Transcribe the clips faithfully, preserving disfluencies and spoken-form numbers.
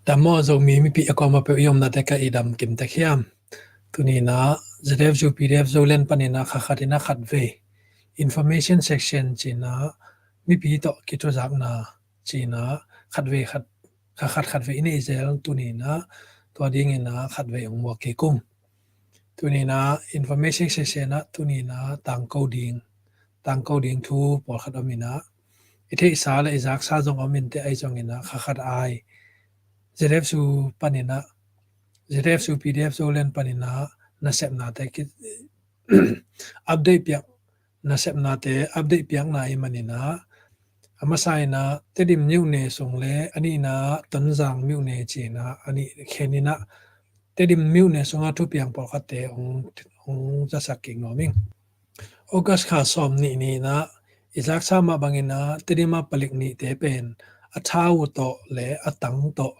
Dam maw Zomi mipi a kuamah peuh i omnate ka i dam kim tek hiam? Tuni in ah Z F U P D F Zoland panin ah kha khat in ah khatvei information section ci-in ah mipi tawh kithuzakna ci-in ah khatvei khat, kha khat khatvei i neih zel. Tuni in ah tua dingin ah khatvei hong muak kik ung. Tuni in ah information section ah tuni in ah tangko ding, tangko ding thu pawlkhat om in ah, i theihsa le i zaksa zong om in teh, ahi zongin ah kha khat ai Z F U panin ah, Z F U P D F Zoland panin ah nasepnate ki update piak, nasepnate update piakna i hih manin ah, a masa in ah Tedim myone sung le a nihna Tonzang myone ci-in ah a nih khen in ah, Tedim myone sungah thupiang pawlkhatte hong, hong zasak kik nuam ing. August kha sawm nih ni in ah i zaksa mah bangin ah Tedim ah palik nihte pen a thau tawh le a tang tawh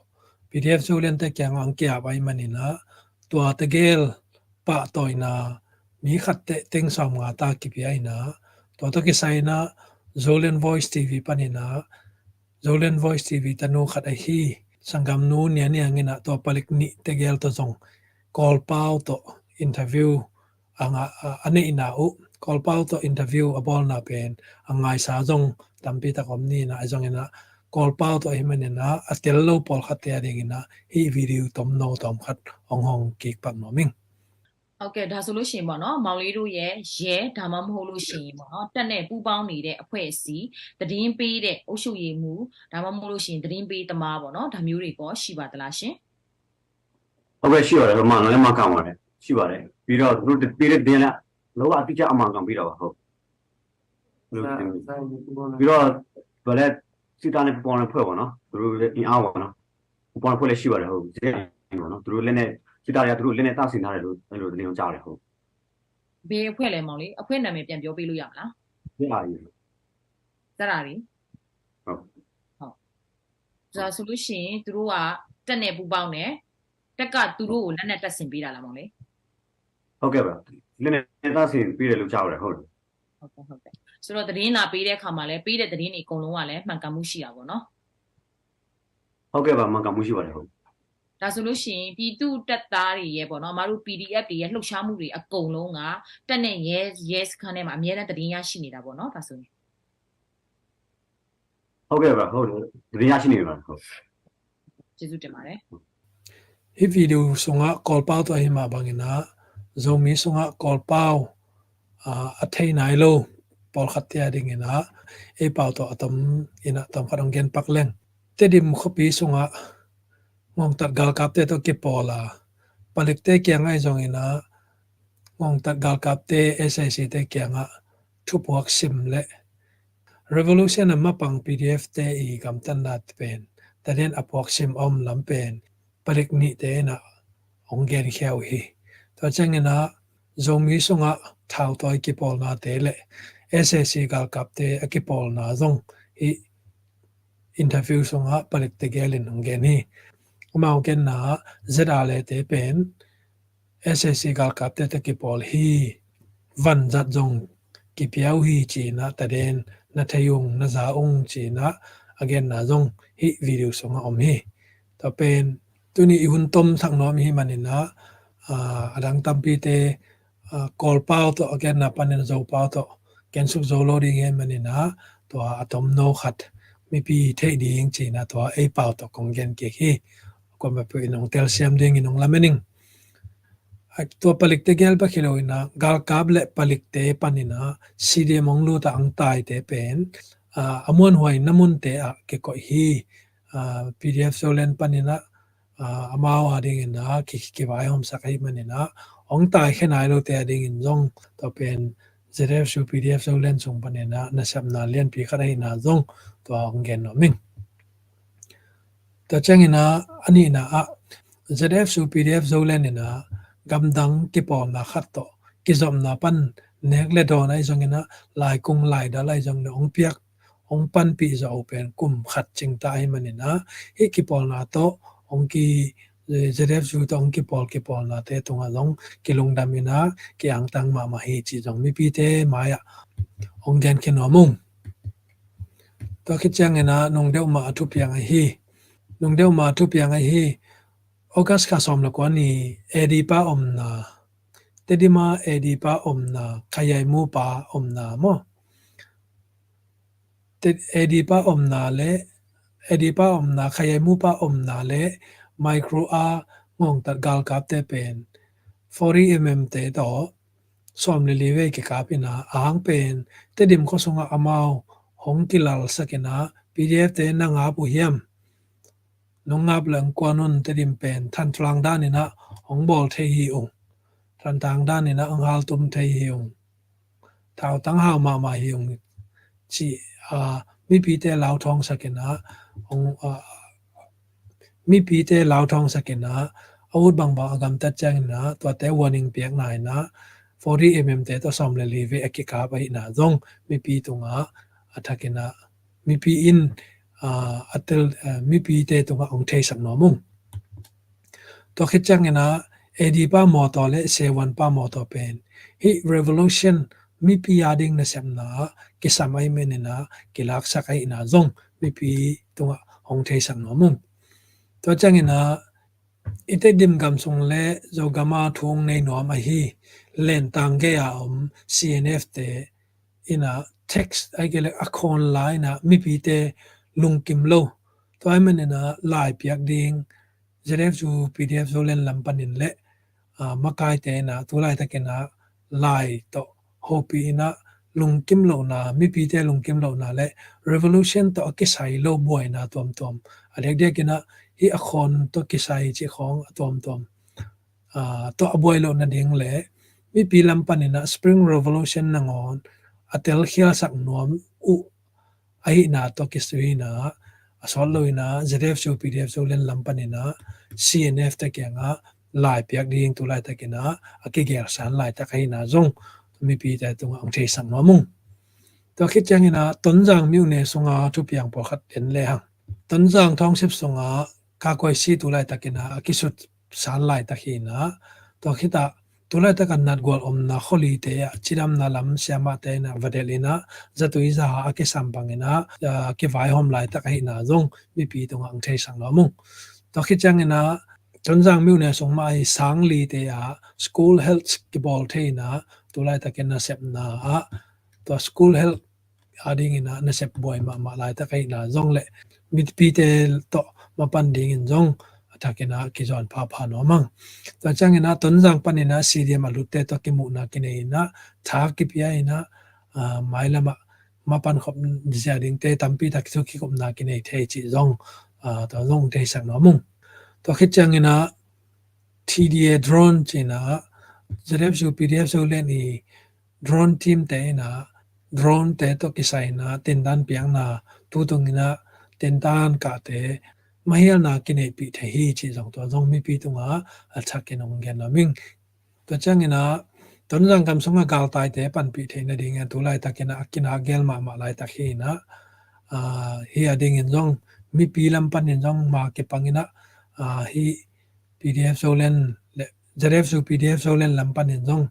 P D F Zolandte kiangah hong ki-ap ahih manin ah, tua tegel pahtawina mi khat teh teng sawmnga ta kipia in ah, tua tawh kisai in ah Zoland Voice T V panin ah, Zoland Voice T V tanu khat ahi sanggamnu Nia Niang in ah tua palik nih tegel tawh zong Kawlpau tawh interview a nga-, a, a neihna uh, Kawlpau tawh interview a bawlna pen a ngaisa zong tampi tak om ni in ah, ahi zongin ah Kawlpau tawh ahih manin ah a tel lo pawlkhatte adingin ah hih video tomno tawm khat hong hong kik pak nuam ing. ဟုတ်ကဲ့၊ ဒါဆိုလို့ရှိရင်ပေါ့နော်၊ မောင်လေးတို့ရဲ့ရဲ၊ ဒါမှမဟုတ်လို့ရှိရင်ပေါ့နော်၊ တပ်နဲ့ပူးပေါင်းနေတဲ့အဖွဲ့အစည်း၊ သတင်းပေးတဲ့အုပ်ချုပ်ရေးမှူး၊ ဒါမှမဟုတ်လို့ရှိရင်သတင်းပေးသမားပေါ့နော်၊ ဒါမျိုးတွေကောရှိပါသလားရှင်။ ဟုတ်ကဲ့၊ ရှိပါတယ်။ မှန်တယ်၊ မှန်ကန်ပါတယ်။ ရှိပါတယ်။ ပြီးတော့သူတို့ပေးတဲ့သတင်းလည်းလုံးဝအတိအကျအမှန်ကန်ပေးတာပါ။ ဟုတ်။ ပြီးတော့ဗလဲစစ်တပ်နဲ့ပူးပေါင်းတဲ့အဖွဲ့ပေါ့နော်။ သူတို့ရဲ့အင်အားပေါ့နော်။ ပူးပေါင်းအဖွဲ့လည်းရှိပါတယ်။ ဟုတ်။ စစ်တပ်ပေါ့နော်။ သူတို့လက်နဲ့စစ်တပ်တွေကသူတို့လက်နဲ့တပ်ဆင်ထားတယ်လို့အဲ့လိုသတင်းကိုကြားတယ်။ ဟုတ်။ ဘယ်အဖွဲ့လဲမောင်လေး၊ အဖွဲ့နာမည်ပြန်ပြောပေးလို့ရမလား။ စစ်တပ်ကြီး။ စစ်တပ်ကြီး။ ဟုတ်။ ဟုတ်။ ဒါဆိုလို့ရှိရင်သူတို့ကတပ်နဲ့ပူးပေါင်းတယ်။ တပ်ကသူတို့ကိုလက်နက်တပ်ဆင်ပေးတာလားမောင်လေး။ ဟုတ်ကဲ့ပါ။ လက်နက်တပ်ဆင်ပေးတယ်လို့ကြားပါတယ်။ ဟုတ်တယ်။ ဟုတ်ကဲ့၊ ဟုတ်ကဲ့။ ဆိုတော့သတင်းလာပေးတဲ့အခါမှာလည်း၊ ပေးတဲ့သတင်းတွေအကုန်လုံးကလည်းမှန်ကန်မှုရှိတာပေါ့နော်။ ဟုတ်ကဲ့ပါ၊ မှန်ကန်မှုရှိပါတယ်။ ဟုတ်။ ဒါဆိုလို့ရှိရင်ပြည်သူ့တပ်သားတွေရဲ့ပေါ့နော်၊ အမတို့ P D F တွေရဲ့လှုပ်ရှားမှုတွေအကုန်လုံးက၊ တပ်နဲ့ရဲ၊ ရဲစခန်းထဲမှာအမြဲတမ်းသတင်းရရှိနေတာပေါ့နော်၊ ဒါဆိုရင်။ ဟုတ်ကဲ့ပါ၊ ဟုတ်တယ်။ သတင်းရရှိနေပါတယ်။ ဟုတ်။ ကျေးဇူးတင်ပါတယ်။ Hih video sungah Kawlpau tawh ahih mah bangin ah Zomi sungah Kawlpau, aa, a thei nai lo pawlkhatte adingin ah ei pau tawh a tom in ah tawmkhat hong gen pak leng. Tedim khuapi sungah ngongtat galkapte tawh kipawl a, palikte kiangah ahi zongin ah ngongtat galkapte, S A C te kiangah thupuak sim le revolution a mapang P D F te i gamtatna pen taden a puak sim a om lam pen palik nihte in ah hong genkhia uh hi. Tua ciangin ah Zomi sungah thautawi kipawlnate le S A C galkapte a kipawlna zong hih interview sungah palik tegel in hong gen hi. Amau genna ah Z R A te pen S A C galkapte tawh kipawl hi, vanzat zong kipia uh hi ci-in ah taden na thei ung, na za ung ci-in ah a genna zong hih video sungah om hi. Tua pen tuni i hun tom thak nuam i hih manin ah, aa, a dang tampite, aa, Kawlpau tawh a genna panin Zopau tawh gensuk zo lo ding i hih manin ah tua a tomno khat mipi theih ding ci-in ah tua ei pau tawh kong gen kik hi. Kuamah peuh in hong telsiam dingin hong lamen ing. A, tua palik tegel bek hi lo in ah galkap le palikte panin ah C D M hong lut a hong taite pen, aa, a muanhuaina munte ah kikoih hi. Aa, P D F Zoland panin ah, aa, amau adingin ah ki, kivaihawmsak ahih manin ah hong taikhia nai lote adingin zong tua pen Z F U P D F Zoland sung panin ah nasepna lianpi khat ahihna zong tua hong gen nuam ing. Tua ciangin ah a nihna ah Z F U P D F Zoland in ah gamdang kipawlna khat tawh kizopna pan nek le dawn ahi zongin ah laikung laidal ahi zongin ah hong piak, hong panpih zawh uh pen kum khat cingta ahih manin ah hih kipawlna tawh hong ki, Z F U tawh hong kipawl kipawlnate tungah zong kilungdam in ah ki-angtang mahmah hi cih zong mipite mai-ah hong genkhia nuam ung. Tua khit ciangin ah nung deuh mah a thupiang ahi Nungdeuh ma thupiang ahi, August kha sawm le kua ni, A D pa omna, Tedim a A D pa omna, Khayaimu pa omna maw. Te-, A D pa omna le, A D pa omna, Khayaimu pa omna le, Micro a ngongtat galkapte pen forty mm te tawh sawm le li vei kikap ina, a hang pen Tedim khua sungah amau hong kilalsak ina, P D F te na ngap uh hiam? Nong ngap leng kuan un, Tedim pen Thantlang dan ina hong bawl thei hi ung. Thantlang dan ina hong haltum thei hi ung. Thautang hau mahmah hi ung. Ci, a, mipite lauthawngsak ina, hong, a, mipite lauthawngsak ina, a ut bangbang a gamtat ciang ina, tuate warning piakna ina, forty mm te tawh sawm le li vei a kikap ahina zong, mipi tungah a thak ina, mipi in, a, a tel, a, mipite tungah hong theisak nuam ung. Tua khit ciang ina, A D pa mawtaw le seven pa mawtaw pen, hih revolution, mipi a ding nasepna kisam ahih man ina, kilaksak ahina zong, mipi tungah hong theisak nuam ung. Tua ciang ina, i Tedim gam sung le Zogam a thu hong nei nuam ahi, Lentang gei a om C N F te ina, text ahih kei leh a khawn la ina, mipite lungkim lo. Tua ahih man ina, lai piak ding, Z F U P D F Zoland lam panin le, a, makaite ina, tu laitak ina, lai tawh hopih ina, lungkim lohna, mipite lungkim lohna le revolution tawh a kisai lo buaina tuamtuam, a diakdiak ina, hih a khawn tawh kisai cih khawng a tuamtuam, a, tawh a buai loh nading le mipi lam pan ina Spring Revolution nangawn a telkhialsak nuam uh ahina tawh kisai ina, a sawt lo ina Z F U P D F Zoland lam pan ina C N F te kiangah lai piak ding tu laitak ina a kigelsan laitak ahina zong mipite tungah hong theisak nuam ung. Tua khit ciang ina Tonzang myone sunga thupiang pawlkhat en lehang, Tonzang township sunga kakuaisi tu laitak ina a kisut san laitak hi ina, tua khitah tu laitak a natgual omna khualite ah cidamna lam siamahte ina va delh ina, zatui zaha a kisam bang ina, a, kivaihawm laitak ahina zong mipi tungah hong theisak nuam ung. Tua khit ciang ina Tonzang myone sung mah ahi Sanglite ah school health kibawl thei ina, tu laitak ina nasepna ah, tua school health a ding ina nasep buai mahmah laitak ahina zong le mipite tawh mapan dingin zong a thak ina kizawn phapha nuam ung. Tua ciang ina Tonzang pan ina C D M a lutte tawh kimuhna kinei ina, tha kipia ina, a, mailam ah mapan khop zia dingte tampi tak thu kikupna kinei thei cih zong, a, tua zong theisak nuam ung. Tua khit ciang ina T D A drone ci ina, Z F U P D F Zoland i drone team te ina, drone te tawh kisai ina, tentan piakna, tu tung ina, tentan kahte, mahialna kineihpih thei hi cih zong tua zong mipi tungah a thak ina hong gen nuam ing. Tua ciang ina, Tonzang gam sungah galtaite panpih theih nading ina, tu laitak ina, a kina gel mahmah laitak hi ina, a, hi a dingin zong, mipi lam panin zong ma kipang ina, a, hi P D F Zoland le Z F U P D F Zoland lam panin zong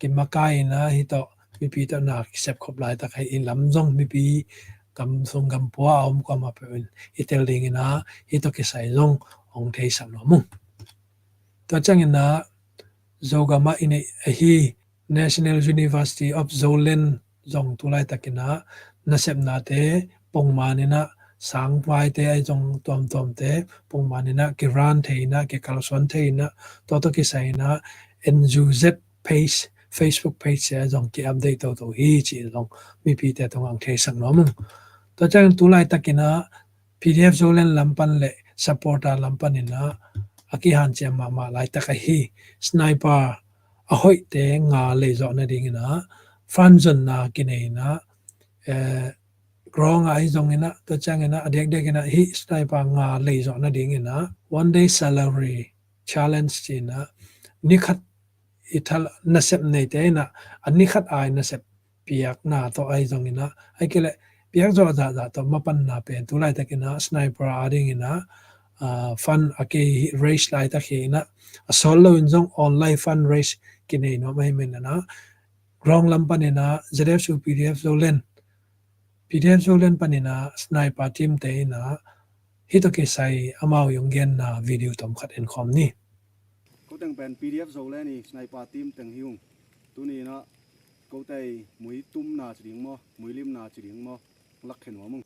kimakai ina, hi tawh mipi tawh na kisep khop laitak hi i lam zong mipi gam sung gam pua a om kuamah peuh in i tel ding ina, hi tawh kisai zong hong theisak nuam ung. Tua ciang ina Zogam ah i neih ahi National University of Zoland zong tu laitak ina nasepnate pongman ina, sangvaite ahi zong tuamtuamte pongman ina kiran thei ina, kikalsuan thei ina, tua tawh kisai ina N U Z page, Facebook page ah zong ki-update toto hi cih zong mipite tungah hong theisak nuam ung. Tua ciang tu laitak ina P D F Zoland lam pan le supporter lam pan ina a kihanciam mahmah laitak ahi sniper a hoihte nga leizawh nading ina, fan zonna kinei ina, eh, ground ah ahi zong ina, tua ciang ina a diakdiak ina hih sniper nga leizawh nading ina one day salary challenge ci ina, ni khat i thal nasep neite ina a ni khat ai nasep piakna tawh ahi zong ina, ahih kei leh piak zawh zahzah tawh mapanna pen tu laitak ina sniper a ding ina, a, fund a kei hi raise laitak hi ina, a sawt lo in zong online fund raise kinei nuam ahih man ina, ground lam pan ina Z F U P D F Zoland, P D F Zoland pan ina sniper team te ina Hih tawh kisai amau i hong genna video tomkhat en khawm ni. Ko teng pen P D F Zoland i sniper team teng hi ung. Tuni in ah ko tei mui tumna ci ding maw, mui limna ci ding maw, lak khen nuam ung.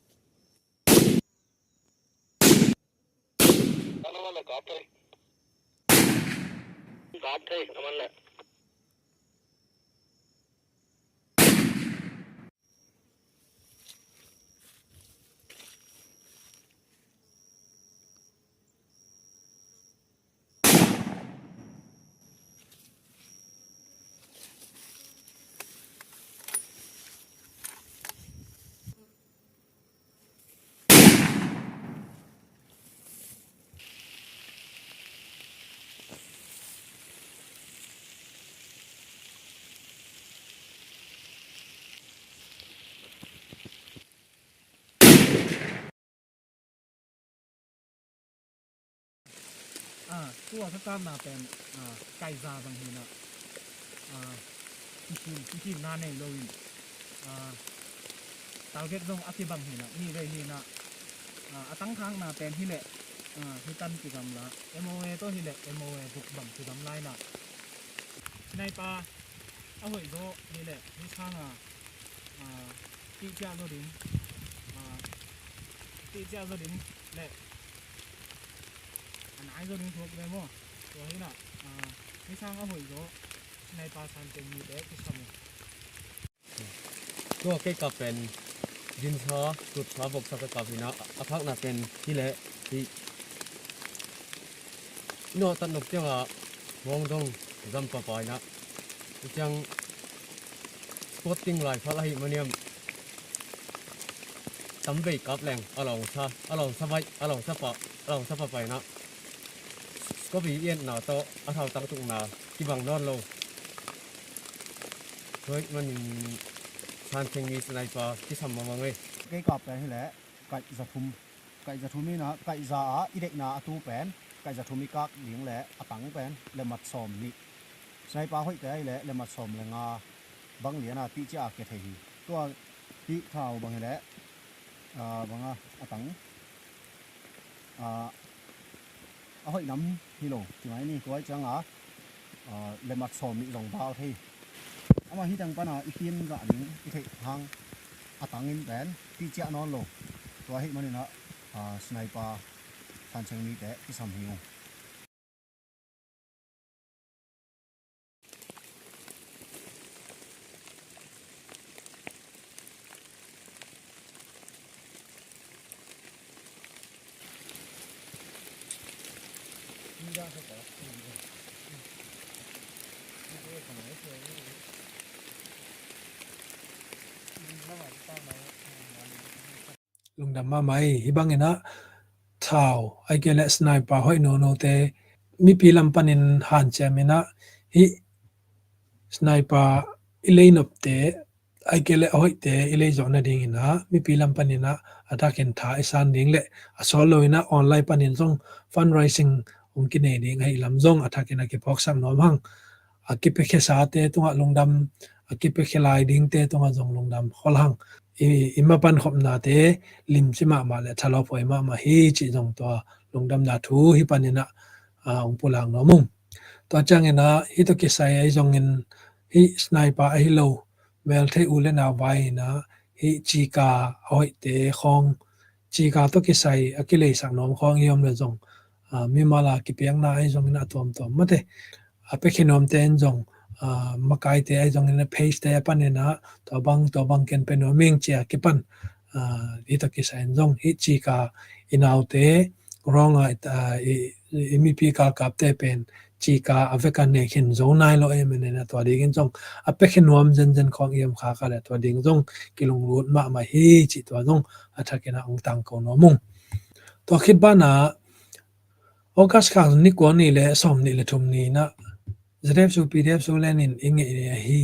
Ah, tua ka kapna pen, ah, kaihza bang hi in ah, ah, kikhin, kikhinna nei lo in, ah, target zong a kibang hi in ah, nih vei hi in ah, ah, a tangkhakna pen hi leh, ah, hi tan kigamla, M O A tawh hi leh M O A buk bang kigamla in ah. Sniper a hoih zaw hi leh, hi sanga, ah, tihciah zaw ding, ah, tihciah zaw ding leh a nai zaw ding thuak ve maw? Tua hi in ah, ah, hi sang a hoih zaw sniper san teng mite kisam uh. Tua kei kap pen dinsa tutsa voksa ka kap hi in ah, a phakna pen hi leh hi. Nawh tat nop ciangah mawng dong zam papa in ah, hi ciang sporting lai phal ahih maniam tam vei kap leng a lawngsa, a lawngsa baih, a lawngsa pah, a lawngsa papa in ah. Kopi i etna tawh a thau tangtukna kibang nawn lo. Tua ahih manin San Theng mi sniper kisam mahmah ngei. Kei kap pen hi leh kaihza thum, kaihza thum hi in ah, kaihza ah i deihna a tu pen kaihza thum i kak ding leh a tang pen le mat sawm nih. Sniper hoihte hi leh le mat sawm le nga bang lian a tihciah a kia thei hi. Tua hih thau bang hi leh, ah, bang a, a tang, ah, a hoih nam hi lo ci mai ni. Tua ahih ciangah, ah, le mat sawm nih zong val thei. Amah hi teng pana i pin zah ding i theih hang a tang in pen tihciah nawn lo. Tua ahih manin ah, ah, sniper San Theng mite kisam hi ung. Lungdam mahmah hi. Hih bangin ah thau, ahih kei leh sniper hoih nonote mipi lam panin hanciam in ah, hih sniper i lei nopte, ahih kei leh a hoihte i lei zawh nadingin ah mipi lam panin ah a thakin tha i san ding leh a sawt lo in ah online panin zong fundraising hong kinei ding ahih lam zong a thakin a kiphawksak nuam hang. A kipiakhiasate tungah lungdam, a kipiakhia lai dingte tungah zong lungdam khol hang. I, i mapan khopnate limci mahmah le thalawphuai mahmah hi cih zong tua lungdamna thu hih panin ah, ah, hong pulak nuam ung. Tua ciangin ah hih tawh kisai ahi zongin hih sniper ahi lo, meltheih u le nau vai in ah hih cika a hoihte khawng, cika tawh kisai a kileisak nuam khawng i om le zong, ah, mimal a kipiakna ahi zongin a tuamtuam mate, a piakhia nuamte in zong, ah, makaite ahi zongin a pagete a panin ah tua bang, tua bang ken pia nuam ing ci a kipan, ah, hih tawh kisai in zong hih cika i naute, ruangah, ah, i, i mipi galkapte pen cika a vek a nek hin zo nai lo ahih manin ah tua dingin zong a piakhia nuam zenzen khawng i om khak a leh tua ding zong kilunglut mahmah hi cih tua zong a thakin ah hong tangko nuam ung. Tua khit banah August kha ni kua ni le sawm nih le thum ni in ah Z F U P D F Zoland in i ngeih ni ahi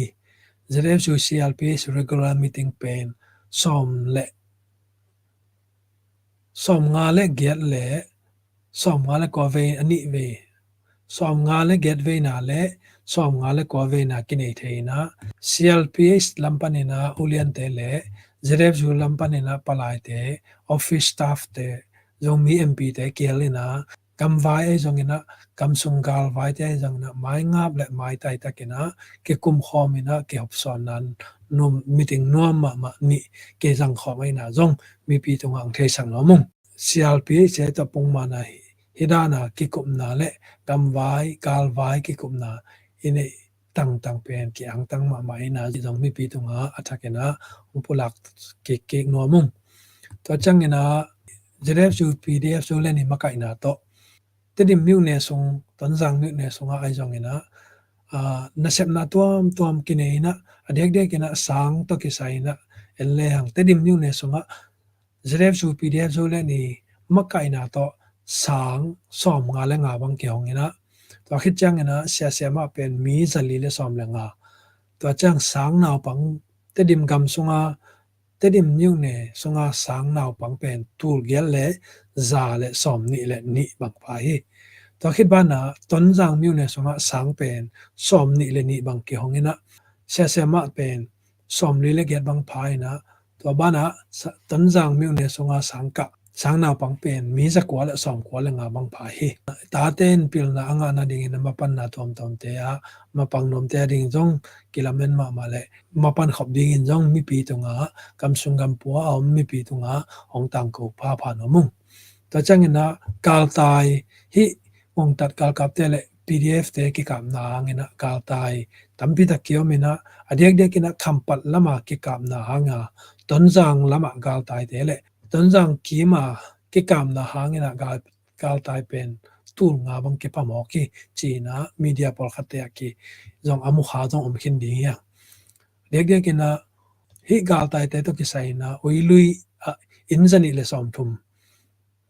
Z F U C R P H regular meeting pen sawm le sawmnga le giat le sawmnga le kua vei a nih vei, sawmnga le giat veina le sawmnga le kua veina kinei thei in ah, C R P H lam panin ah uliante le Z F U lam panin ah palaite, office staff te, Zomi M P te kial in ah, gamvai ahi zongin ah, gamsung galvaite ahi zongin ah, maingap le maitai takin ah kikumkhawm in ah kihopsawnna nuam, meeting nuam mahmah nih kizangkhawm ahihna zong mipi tungah hong theisak nuam ung. C R P H te tawh pongman ah hih dan a kikupna le gamvai galvai kikupna i neih tangtang pen ki-angtang mahmah ahihna zong mipi tungah a thakin ah hong pulak kikkik nuam ung. Tua ciangin ah ZFU PDF Zoland i makaihna tawh Tedim myone sung, Tonzang myone sungah ahi zongin ah, ah, nasepna tuamtuam kinei in ah, a diakdiakin ah sang tawh kisai in ah en lehang Tedim myone sungah ZFU PDF Zoland i makaihna tawh sang sawmnga le nga bang kihong in ah, tua khit ciangin ah siasia mah pen mi zali le sawm le nga. Tua ciang sang naupang Tedim gam sunga, Tedim myone sunga sang naupang pen tul giat le za le sawmnih le nih bang pha hi. Tua khit banah Tonzang myone sungah sang pen sawmnih le nih bang kihong in ah, siasia mah pen sawmli le giat bang pha in ah, tua banah sa-, Tonzang myone sunga sang kah, sang naupang pen mi zakua le sawmkua le nga bang pha hi. Tate in pilna a ngah nadingin a mapanna tuamtuamte ah, mapang nuamte a ding zong kilamen mahmah le mapan khop dingin zong mipi tungah, gamsung gampua a om mipi tungah hong tangko phapha nuam ung. Tua ciangin ah galtai, hih ngongtat galkapte le PDF te kikapna hangin ah galtai tampi tak kiom in ah, a diakdiakin ah Khampat lama kikapna hanga Tonzang lama galtaite le Tonzang kima kikapna hangin ah gal, galtai pen tul nga bang kipha mawk hi, ci-in ah media pawlkhatte ah ki zong a mukha zong om khin ding hi a. Diakdiakin ah hih galtaite tawh kisai in ah uilui ah inn zanih le sawmthum,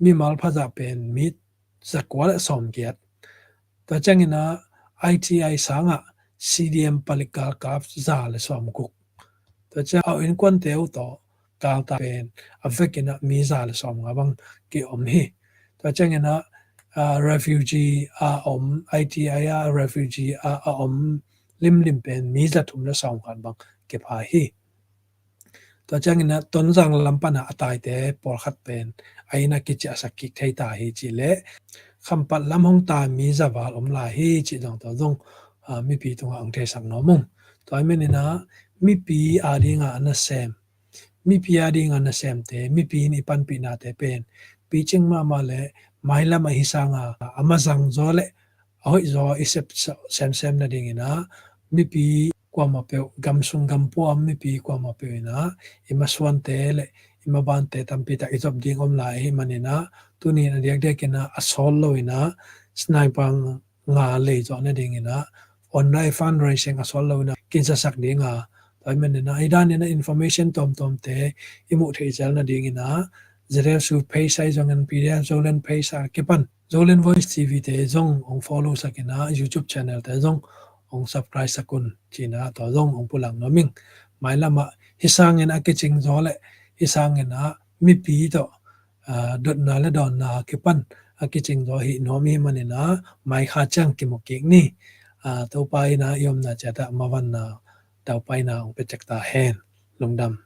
mimal phazah pen mi zakua le sawmgiat. Tua ciangin ah ITI sangah CDM palik galkap za le sawmguk. Tua ciang au innkuante uh tawh galtai pen a vekin ah mi za le sawmnga bang kiom hi. Tua ciangin ah, ah, refugee a om, ITI a refugee a, a om limlim pen mi zathum le sawmkhat bang kipha hi. Tua ciangin ah Tonzang lam pan ah a taite pawlkhat pen a inn ah kiciahsak kik thei ta hi cih leh Khampat lam hong tai mi za val om lai hi cih zong tua zong, ah, mipi tungah hong theisak nuam ung. Tua ahih manin ah mipi a dinga a nasem, mipi a dinga nasemte, mipi in i panpihnate pen picing mahmah le mailam ah hih sanga a mazang zaw le a hoih zaw i sep semsem nadingin ah mipi kuamah peuh, gamsung gampua mipi kuamah peuh in ah i masuante le i mabante tampi tak i zop ding om lai ahih manin ah tuni in a diakdiakin ah a sawt lo in ah sniper nga lei zawh nadingin ah online fundraising a sawt lo in ah kizasak ding a, tua ahih manin ah i danin ah information tuamtuamte i muh theih zel nadingin ah ZFU page ahi zongin PDF Zoland page a kipan Zoland Voice TV te zong hong follow sak in ah YouTube channel te zong hong subscribe sak un ci-in ah tua zong hong pulak nuam ing. Mailam ah hih sangin a kicing zaw le hih sangin ah mipi tawh, ah, dotna le dawnna a kipan a kicing zaw hi nuam i hih manin ah mai kha ciang kimu kik ni. Ah, Topa in ah i omna ciat ah mavanna tawpaina hong pia cek ta hen. Lungdam.